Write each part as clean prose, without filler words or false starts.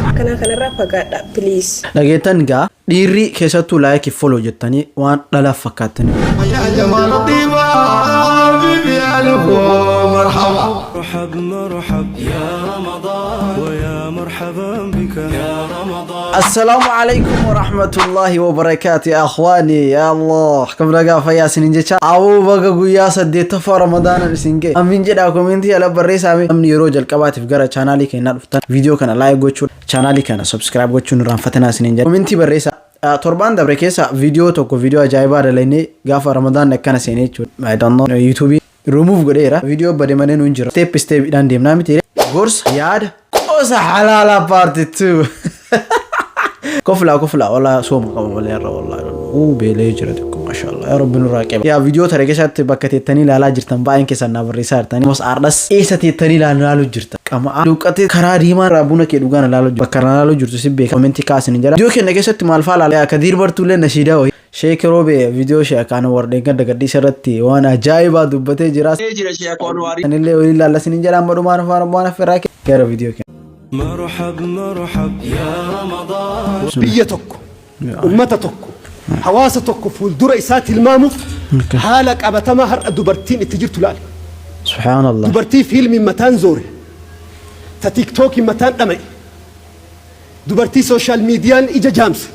Akkanaa kanarraa fagaadhaa please. Dhageettan gaa, dhiirri keessattuu like follow jettanii waan dhalaaf fakkaattanii. Assalaamu alaikum warahmatullahi wabarakaatu yaa akhwaani, yaa Allah, akkam nagaa fayyaa isinin jecha. Aboo, baga guyyaa 8ffaa Ramadaanan isin ga'e. Amiin jedhaa, comment ala barreessaa mee. Namni yeroo jalqabaatiif gara chaanaalii keenyaa dhuftan viidiyoo kana like gochuun, chaanaalii kana subscribe gochuun irraanfatinaa isinin jedha. Comment barreessaa. Torbaan dabre keessa viidiyoo tokko, viidiyoo ajaa'ibaa dalagnee gaafa Ramadaan akkana seenee jechuudha. I don't know, YouTube remove godheera. Viidiyoo bade malee nuun jira. Step stepidhaan deemnaa miti. Gorsa, yaada, qosa halaalaa part 2. Koflaa koflaa, walaa sooma qaba malee irra wallaahi. Uu, beelee jira xiqqoo, maashaallah. Yaa Rabbi, nurraa qaba. Yaa, viidiyoo tare keessatti bakka teettanii ilaalaa jirtan baay'een keessan naa barreessaa jirtanii. Mos aardhas eessa teettanii ilaaluu jirtan? Qama'aa luuqqatee karaa diimaa irraa buna kee dhugaan ilaaluu jirtu. Bakka ilaaluu jirtu si beeka. Comment kaasin jala. Viidiyoo keenya keessatti maal fa'aa ilaala? Kadiir Bartuullee nashiidaa wayii. Sheek Roobee viidiyoo ishee akkaan wardeen gadda gadhiisa irratti waan ajaa'ibaa dubbatee jira. Jira Sheek Anwaar. Anillee waliin ilaallasiniin jedha. Amma dhumaan afaan waan affeerraa gara viidiyoo keenya. مرحب مرحب يا رمضان. Biyya tokko, ummata tokko, hawaasa tokko fuuldura isaa tilmaamuuf haala qabatamaa har'a dubartiin itti jirtu laali. Subhaanallah. Dubartii fiilmiin mataan zoore, ta TikTokiin mataan dhama'e, dubartii social mediaan ija jaamse,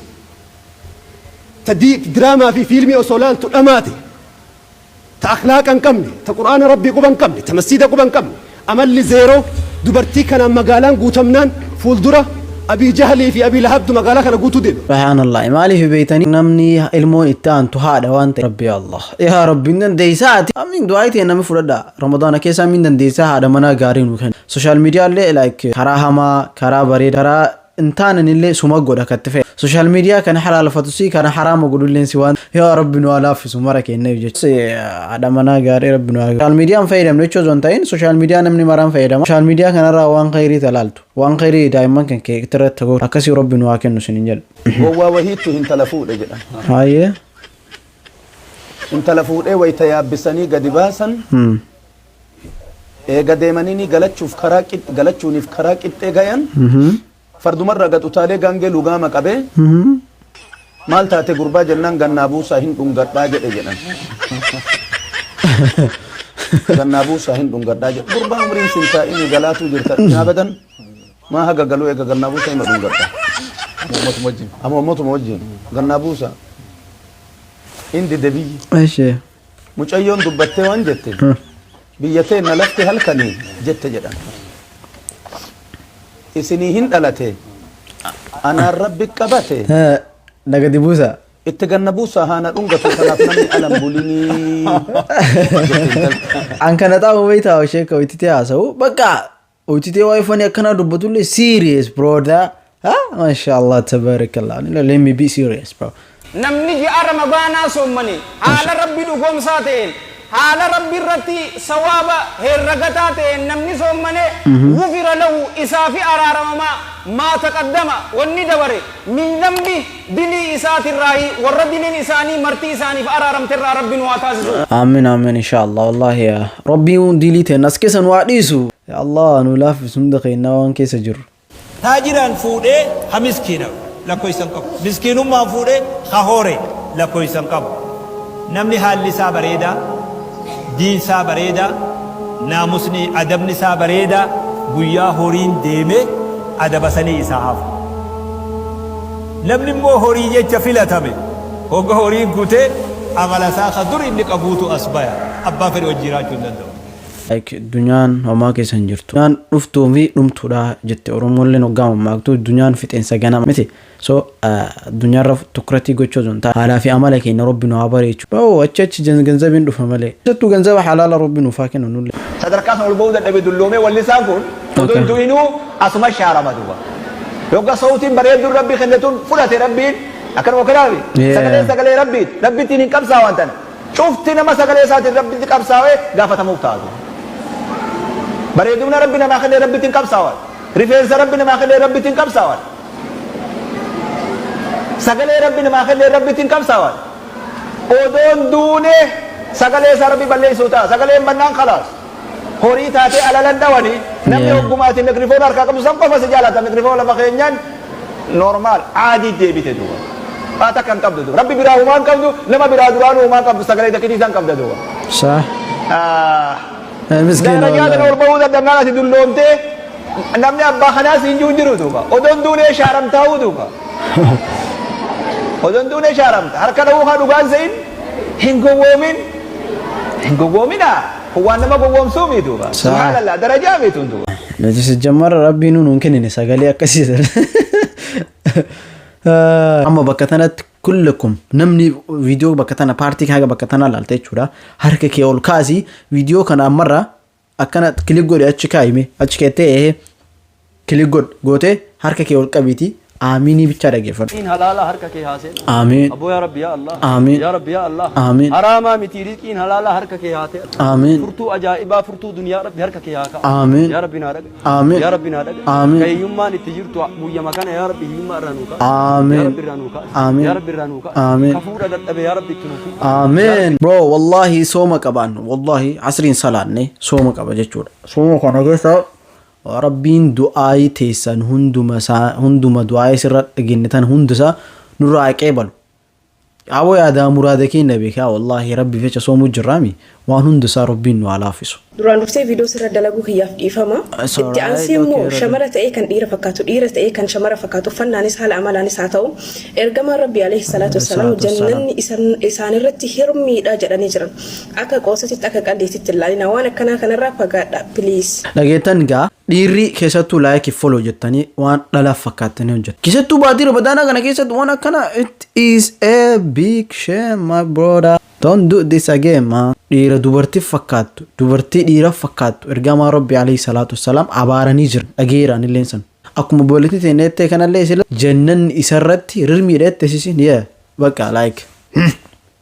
ta diraamaa fi fiilmii osoo laaltu dhamaate, ta akhlaaqa hin qabne, ta Qur'aana Rabbii quba hin qabne, ta masjiida quba hin qabne, amalli zero. Dubartii kanaan magaalaan guutamnaan fuuldura Abii Jahlii fi Abii Lahabdu magaalaa kana guutuu deema. Subhaanallah. Maaliif beeytanii, namni ilmoon itti aantu haadha waan ta'e. Rabbi Allah. Yaa Rabbi, hin dandeessaa ati. Amiin, du'aa ta'e namni fudhadha. Ramadaana keessa amiin dandeessaa haadha manaa gaarii nu kenna. Social media illee like karaa hamaa, karaa bareeda, karaa hin taanen illee suma godha katti fe'e. Social media kana halaalfatu si kana haraama godhulleen si waan. Yaa Rabbi, nu haa laaffisu mara kenna jechuudha. Haadha manaa gaarii Rabbi nu haa. Social media fayyadamnu jechuu osoo hin ta'in, social media namni maraan fayyadama. Social media kanarraa waan khayrii talaaltu. Waan khayrii daa'imman kan kee irratti godhu akkasii Rabbi nu haa kennu sinin jedhu. Gowwaa wahiittu intala fuudhe jedhan. Hayyee. Intala fuudhee wayita yaabbisanii gadi baasan, eega deemanii ni galachuuf karaa galachuuniif karaa qixxee gayan, fardumarraa gad utaalee gaangee lugaama qabee, "Maal taate gurbaa?" jennaan, "Gannaa buusaa, hin dhungadhaa" jedhe jedhan. "Gannaa buusaa, hin dhungadhaa" jedhe. "Gurbaa, umriin sin taa'ini, galaatuu jirta." "Abadan, maa haga galuu eega gannaa buusaa hima dhungadha." Uummatuma wajjin. Amma uummatuma wajjin gannaa buusaa. Indi debiyyi. Ishee. Mucayyoon dubbattee waan jette, "Biyya teenna lafti halkanii" jette jedhan. "Isinii hin dhalate, anaan Rabbi qabate." Nagadi buusa. "Itti ganna buusaa, haana dhungatu, kanaaf namni alan bulinii" jette intalli. An kana xaamu beektaa, ishee ka hojjetee haasa'u bakka hojjetee waa'ee fanii akkanaa dubbatullee serious, brother. Ha, mashallah, tabarakallah. Let me be serious, bro. Namni ji'a Ramadaanaa soommane haala Rabbi dhugoomsaa ta'een, haala Rabbi irratti sawaaba herragataa ta'een namni soommane, غفر له isaafi araaramamaa ما تقدم wanni dabare من ذنبه dilii isaatirraahi. Warra diliin isaanii marti isaaniif araaramterraa Rabbi nu haa taasisu. Aamin, aamin, inshallah. Wallahi, yaa Rabbiin dilii ta'e as keessa nu haa dhiisu. Ya Allah, nu laaffis hunda keenyaa waan keessa jirru. Taajiraan fuudhee ha miskiina lakkoysan qabu. Miskiinummaan fuudhee ha hoore lakkoysan qabu. Namni haalli isaa bareedaa, diin isaa bareedaa, naamusni adabni isaa bareedaa, guyyaa horiin deeme adaba sanii isaa hafa. Namni immoo horii jecha filatame hogga horiin kutee amala isaa ka dur inni qabuutu as baya. Abbaa fedhe wajji jiraachuu hin danda'u. Like, dunyaan homaa keessa hin jirtu. Dunyaan dhuftuu fi dhumtuudha jette Oromoolleen hoggaa mammaaktu. Dunyaan fixeensa ganama miti. So addunyaarra tukuratii gochuu osoo hin taane, haalaa fi amala keenya Rabbi nu haa bareechu. Oh, achi achi ganzabiin dhufa malee. Keessattuu ganzaba halaala Rabbi nuuf haa kennu nullee. Sadarkaa san ol ba'uu dadhabe, dulloomee wallisaan kun odoo hin du'inuu asuma shaarama duuba. Yogga sawtiin bareedduun Rabbi kenne tun fudhate Rabbiin akkanuma kanaafi sagaleen sagalee Rabbiiti, Rabbittiin hin qabsaawan tana. Cufti nama sagalee isaatiin Rabbitti qabsaawee gaafatamuuf ta'a duuba. Bareedumna Rabbi namaa kenne Rabbitti hin qabsaawan. Rifeensa Rabbi namaa kenne Rabbitti hin qabsaawan. Sagalee Rabbi namaa kenne Rabbitti hin qabsaawan. Odoon duune sagalee isaa Rabbi balleessuu ta'a. Sagaleen bannaan khalaas. Horii taatee alalan dhawani namni hoggumaati mikrifoon harkaa qabdu san qofa si jaalata. Mikrifoon lafa keenyaan normal aadii deebite duuba. Waa takka hin qabdu duuba. Rabbi biraa humaa hin qabdu, nama biraa duraanuu humaa hin qabdu, sagalee takkitii san qabda duuba. Miskiina Darajaa tana wallaahi. Ol bahuu dadhabnaan ati dulloomtee namni abbaa kanaa siin jiru hin jiru duuba. Odoon duunee shaaramtaa'uu duuba. Odoon duunee shaaramta. Harka dhahuu haa dhugaan se'in hin gowwoomin. Hin gowwoominaa. Kun waan nama gowwoomsuu miti duuba. Subhaanallah, darajaa miti duuba. Nuti sijjammara Rabbiin nuun kennine sagalee akkasii. Amma bakka tanatti kullukum namni viidiyoo bakka tana paartii haga bakka tana laalta jechuudha. Harka kee ol kaasii viidiyoo kana ammarraa akkana click godhe, achi kaayime, achi keettee click godhe gootee harka kee ol qabiiti aaminii bichaa dhaggeeffadhu. Rizqiin halaala harka kee haa seenu. Aamiin. Aboo yaa Rabbi yaa Allah. Aamiin. Yaa Rabbi yaa Allah. Aamiin. Haraamaa miti, rizqiin halaala harka kee haa ta'e. Aamiin. Furtuu ajaa'ibaa, furtuu duniyaa Rabbi harka kee haa kaa'u. Aamiin. Yaa Rabbi naa dhaga. Aamiin. Yaa Rabbi naa dhaga. Aamiin. Ka hiyyummaan itti jirtu guyyama kana yaa Rabbi hiyyummaa irraa nuu kaasi. Aamiin. Yaa Rabbi irraa nuu kaasi. Aamiin. Yaa Rabbi irraa nuu kaasi. Aamiin. Ka fuudha dadhabe yaa Rabbi itti nuu fuudhi. Aamiin. Bro, wallahi sooma qabaan, wallahi asriin salaanne sooma qaba jechuudha. Sooma kana keessa Rabbiin du'aayii teessan hunduma isaa, hunduma du'aayii sirra dhageenye tan hundisaa nurraa haa qeebalu. Aboo yaadaa muraada keenya beekaa, wallahi Rabbi fecha soomuu jirraami, waan hundisaa Rabbiin nu haa laaffisu. Duraan dursee viidiyoo sirra dalaguu kiyyaaf dhiifama. It's Itti alright, aansee immoo okay, shamara ta'ee kan dhiira fakkaatu, dhiira ta'ee kan shamara fakkaatu, uffannaanis haala amalaanis haa ta'u, ergamaan Rabbii alayhi salaatu wassalaam Salaatu wassalaam. jannanni isaanirratti hirmiidha jedhanii jiran. Akka qoosatitti, akka qalleetitti ilaalina, waan akkanaa kanarraa fagaadha, please. Dhageettan gaa, dhiirri keessattuu like, follow jettanii waan dhalaaf fakkaattanii hojjetu. Keessattuu baatii Ramadaanaa kana keessatti waan akkana, it is a big shame, my brother. Don't do this again, man. Dhiira dubartii fakkaattu, dubartii dhiira fakkaattu, ergamaa Rabbi alayhi salaatu wassalaam abaaranii jiran dhageeraan illeen san. Akkuma boolleetti teenyettee kanallee sila jannanni isarratti rirmiidha jette sisin, yeah, bakka like,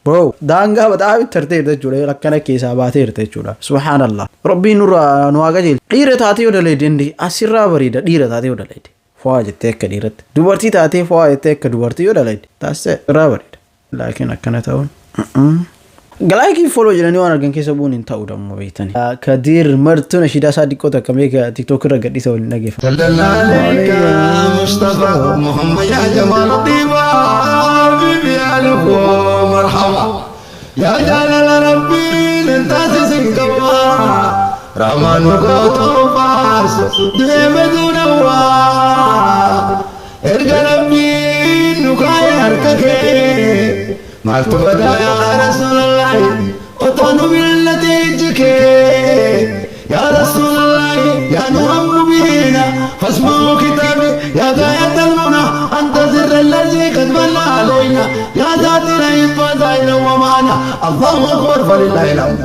bro, daangaa baxaa tarteerta jechuudha, akkana keessaa baateerta jechuudha. Subhaanallah. Rabbiin nurraa nu haa qajeelchu. Dhiira taatee yoo dalayde inni asirraa bareeda, dhiira taatee yoo dalayde. Fo'aa jettee akka dhiiratti. Dubartii taatee fo'aa jettee akka dubartii yoo dalayde. Taasise irraa bareeda. Laakiin akkana ta'uun. Like, follow jedhanii waan argan keessa bu'uun hin ta'u dammoo beektanii. Kadir Martuu nashiidaa isaa xiqqoo takka meeqa TikTok irra gadhiisa waliin dhageeffama. صلى الله عليك مصطفى محمد يا جمال الطيبة حبيبي ألف مرحبا يا جلال ربي ننتظر كما رحمن فارس ديم دون ارجع ربي نكايا هركك مالت بدا يا رسول الله وطن بالتي يا رسول الله يا نور مبين فاسمعوا كتابي يا غاية المنى أنت سر الذي قد بلى علينا يا ذات العفة ومعنا الله أكبر فلله الحمد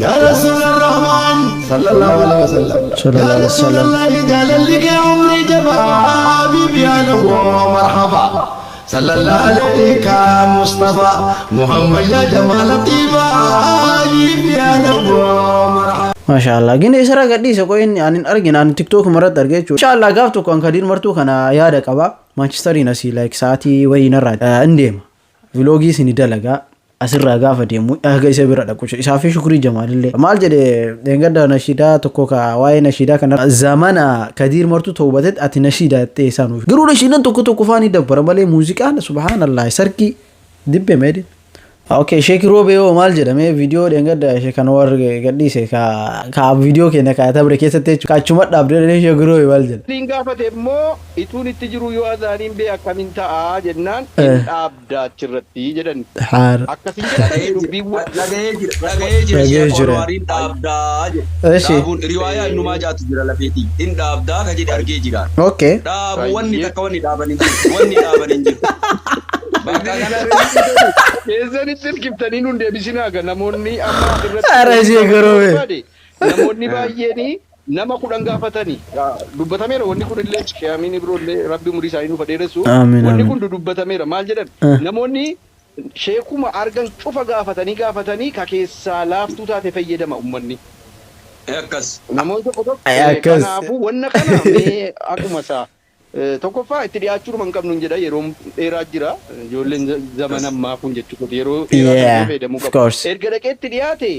يا رسول الرحمن صلى الله عليه وسلم. صلى الله يا عليه رسول وسلم. الله قال لك عمري جبا حبيبي يا له مرحبا صلى الله عليك مصطفى محمد يا جمال الطيبة حبيبي يا له مرحبا. Maasha Allah. Gini isarraa gadhiise qoy inni ani hin argine, ani TikTok irratti argee jechuudha. Insha Allah gaaf tokko an Kadiir Martuu kana yaada qaba. Manchesteriin asii like sa'aatii wayii narraa hin deema. Vlogii isin dalagaa asirraa gaafa deemu haga isa bira dhaqu. Isaa fi Shukrii Jamaalillee. Maal jedhe dheengadda nashiidaa tokko ka waa'ee nashiidaa kana zamana Kadiir Martuu toobatetti ati nashiidaa jettee isaan nuuf. Garuu nashiidaan tokko tokko faan dabbara malee muuziqaan subhaanallah sarkii dibbee meedin. Okay, Sheek Roobee hoo maal jedhamee viidiyoo dheengadda ishee kan warri gadhiise ka viidiyoo keenya ka tabre keessatti jechuudha. Ka achuma dhaabdee Sheek Roobee maal jedha? Niin gaafate immoo ituun itti jiru yoo azaaniin bee akkamiin ta'a jennaan hin dhaabda achirratti jedhan. Haara. Akkasin jedhanii dubbiin Dhaga'ee jira, dhaga'ee jira. Dhaga'ee Sheekh jira. Anwaariin dhaabdaa jedhe. Eshi. Dhaabuun riwaayaa innumaa jaatu jira lafeetii. Hin dhaabdaa ka jedhe argee jira. Dhaabu wanni takka wanni dhaaban hin jiru. Wanni dhaaban hin jiru. Bakka kana Keessanitti hirkiftanii nun deebisinaa ga namoonni amma irratti Ara Sheek Roobee. Namoonni baay'een nama 10 gaafatanii dubbatameera. Wanni kun illee Sheeyamiin Ibroollee Rabbi umurii isaanii nuuf dheeressu. Amiin, Wanni amiin. kun dubbatameera. Maal jedhan? Namoonni sheekuma argan cufa gaafatanii gaafatanii ka keessaa laaftuu taate fayyadama ummanni. Akkas. Namoonni tokko tokko Ay, akkas. Kanaafuu wanna kana mee akkuma isaa tokkoffaa itti dhiyaachuu hin qabnu hin jedha. Yeroo dheeraa jira, ijoolleen zamana ammaa kun jechuudha, yeroo dheeraa fayyadamuu Of qabu. course. Erga dhaqee itti dhiyaate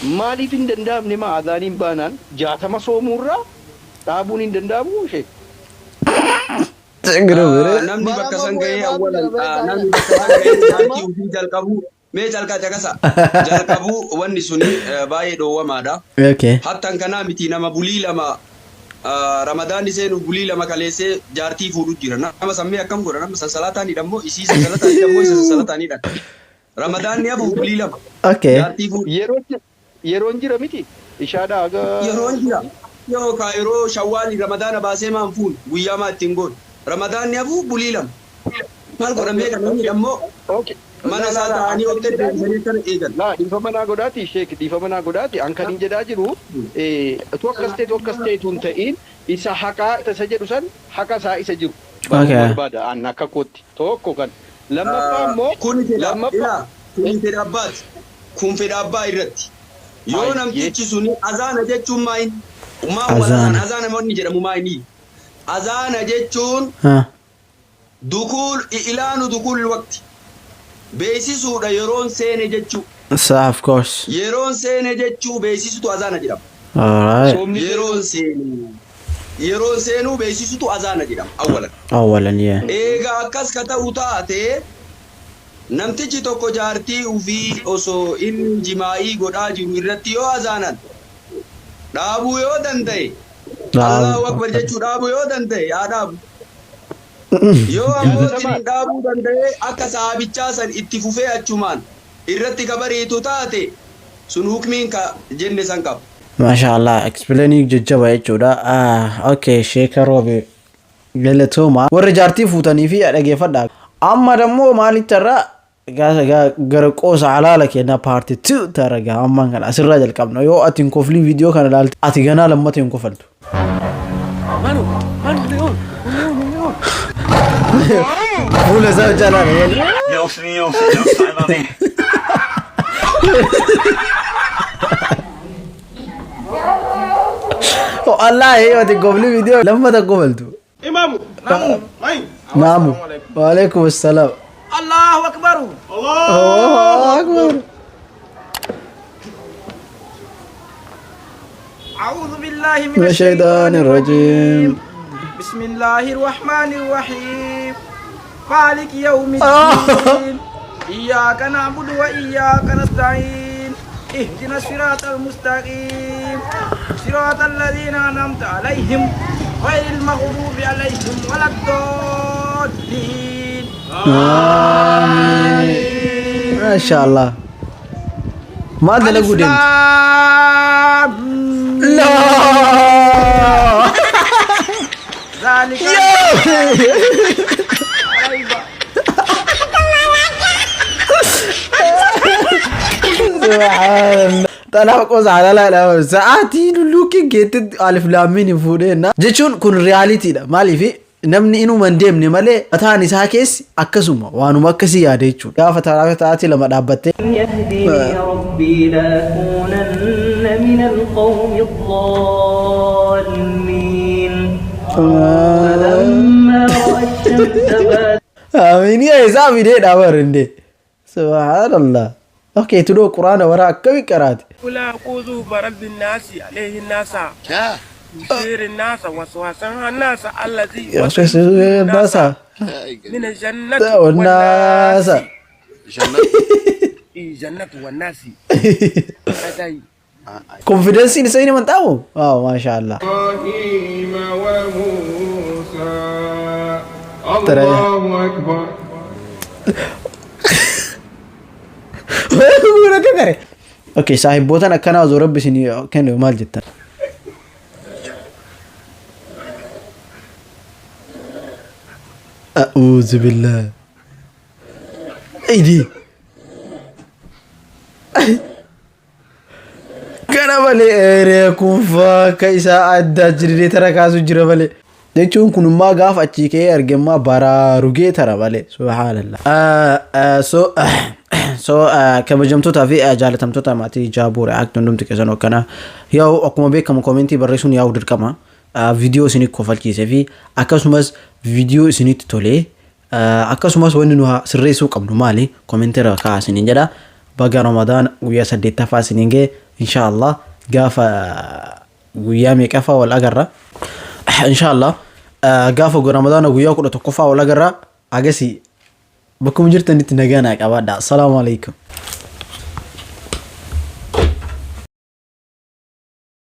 Maaliif hin danda'amne maa azaaniin baanaan 60 soomuurraa dhaabuun hin danda'amuu sheek? Namni bakka san gahee awwalan namni bakka san gahee jaartii ofii jalqabuu mee calqaa caqasa jalqabuu wanni suni baay'ee dhoowwamaadha. Hattan kanaa miti nama bulii 2 ramadaanni seenuuf bulii 2 kaleessee jaartii fuudhu jira. Nama san mee akkam godha nama sansalataan hidhammoo isii sansalataan hidhammoo isa sansalataan hidhan. Ramadaanni hafuuf bulii 2 jaartii fuudhu. Yeroon jira miti ishaadhaa haga Yeroon jira. Yoo kaa yeroo shawwaali ramadaana baasee maan fuune guyyaa maa ittiin goone. Ramadaanni hafuuf bulii 2. Maal godhan beeka namni hidhammoo mana isaa taa'anii An ottee kanin jedhaa deebisanii jiru akkana eegan. Laa dhiifama naa godhaati sheek dhiifama naa godhaati an kanin jedhaa jiru utuu akkas ta'e utuu akkas ta'e utuu hin ta'iin isa haqaa isa jedhu san haqa isaa isa jiru baruun barbaada an akka kootti tokko kan lammaffaa immoo Kuni fedha lammaffaa ilaa kuni fedha abbaati. Kun fedha abbaa irratti. Yoo namtichi suni azaana jechuun maa inni? Maa huwa al-azaan? Azaana. Azaana wanni jedhamu maa inni? Azaana jechuun dukuul i'laanu dukuulil waqti. Beeksisuudha yeroon seene jechuu. Sa of course. Yeroon seene jechuu beeksisutu azaana jedhama. Alright. Soomni Yeroon seenuu seene. Yeroon seenuu beeksisutu azaana jedhama awwalan. Awwalan yeah. Eega akkas ka ta'u taate Namtichi tokko jaartii ufii osoo inni jimaa'ii godhaa jiru irratti yoo azaanan dhaabuu yoo danda'e, Allaahu Akbar jechuu dhaabuu yoo danda'e haa dhaabu. Yoo ammoo Jaalatamaadha. dhaabuu danda'ee akka sahaabichaa san itti fufee achumaan irratti ka bariitu taate sun hukmiin ka jenne san qaba. Maasha Allah explaining jajjaba jechuudha. Ah, okay sheeka roobe Galatooma. Warri jaartii fuutanii fi dhageeffadhaa. Amma dammoo maalitti irraa gara qoosa halaala kennaa paarti 2 tara gaa ammaan kana asirraa jalqabna yoo ati hin kofliin viidiyoo kana ilaalte ati ganaa lammata hin kofaltu. Fuula isaa hojjaa laala. Wallaahi ati gobli viidiyoo lammata gobaltu. Imamu. Namu. Mai. Naamu. Waalaikum assalaam. Allahu Akbar. Allahu Akbar. أعوذ بالله من من الشيطان الرجيم. بسم الله الرحمن الرحيم مالك يوم الدين إياك نعبد وإياك نستعين اهدنا الصراط المستقيم صراط الذين أنعمت عليهم غير المغضوب عليهم ولا الضالين Amiin. Maasha Allah. Maal dalaguu deemtu? Laa. ذلك Subhaanallah. Xalaaf qosa halalaa dha. Sa'aatii lulluukkii keetti alif laammiin hin fuudheenna. Jechuun kun riyaalitiidha. Maaliif namni inuma hin deemne malee mataan isaa keessi akkasuma waanuma akkasii yaada jechuudha. Gaafa taraa sa'aatii 2 dhaabbattee. يهدني ربي لأكونن من القوم الضالين فلما رأى الشمس بازغة Amiin yaa isaa fideedha bar indee. Subhaanallah. Okay tudoo quraana waraa akkami qaraate. قل أعوذ برب الناس عليه الناس من شر الناس وسواس الناس الذي Naasa. من الجنة والناس. الجنة والناس Konfidensiin isa inni manxaamu? Waaw maasha Allah. إبراهيم وموسى Tara. الله أكبر Guura akka gare. Okay saahibbootan akkanaa osoo rabbi isin kenne maal jettan? A'uuzu billah. Idi. Kana malee eeree kun akka isaa addaa jiree tara kaasu jira malee. Jechuun kunummaa gaafa achii ka'ee argemmaa baraarugee tara malee. Subhaanallah. So so kabajamtootaa fi jaalatamtoota maatii Jaaboo React hundumti keessan akkana yaa'u akkuma beekamu koomentii barreessuun yaa'u dirqama. Viidiyoo isinitti kofalchiisee fi akkasumas viidiyoo isinitti tolee akkasumas wanni nu sirreessuu qabnu maali koomentii irra kaa'aa isiniin jedha. Baga Ramadaana guyyaa 8ffaa isiniin ga'e. Insha Allah gaafa guyyaa meeqaffaa wal agarra? Insha Allah gaafa Ramadaana guyyaa 11ffaa wal agarra. Agasii bakkuma jirtanitti nagaa naa qabaadha. Assalaamu alaikum.